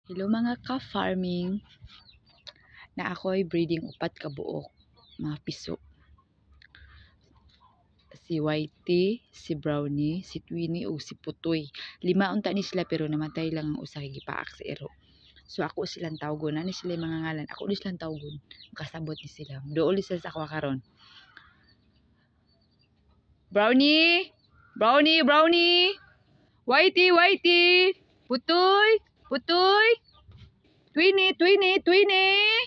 Hello, mga ka-farming, na ako'y breeding upat ka buok mga piso. Si Whitey, si Brownie, si Twinnie ug si Putoy. Lima unta ni sila pero namatay lang ang usa kay gipaak sa iro. So ako silang tawgon, ani sila yung mga ngalan. Ako ni silang tawgon. Kasabot ni sila. Duol sila sa ako karon. Brownie! Brownie, Brownie! Whitey, Whitey! Putoy! Putoy! Twinnie, Twinnie, Twinnie!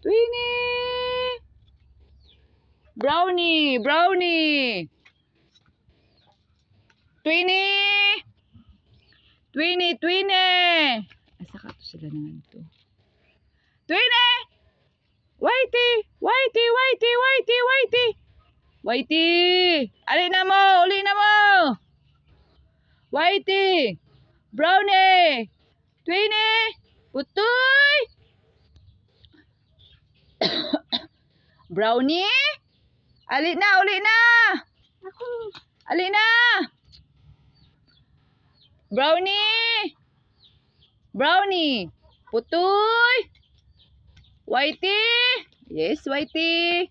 Twinnie! Brownie, Brownie! Twinnie! Twinnie, Twinnie! Asa ka to sila na to? Twinnie! Whitey! Whitey, Whitey, Whitey, Whitey! Whitey! Ali na mo! Uli na mo! Whitey! Brownie! Twinnie! Putoy! Brownie? Ali na, uli na! Ako. Ali na! Brownie! Brownie! Putoy! Whitey! Yes, Whitey!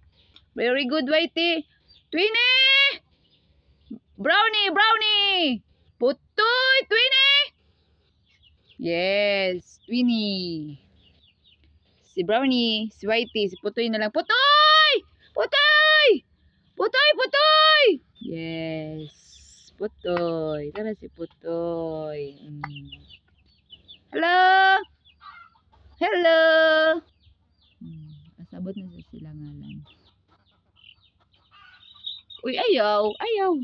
Very good, Whitey! Twinnie! Brownie! Brownie! Putoy! Twinnie! Yes, Twinnie. Si Brownie, si Whitey, si Putoy na lang. Putoy! Putoy! Putoy, Putoy! Yes, Putoy. Tara si Putoy. Hello! Hello! Asabot na sa sila ngalan. Uy, ayaw, ayaw.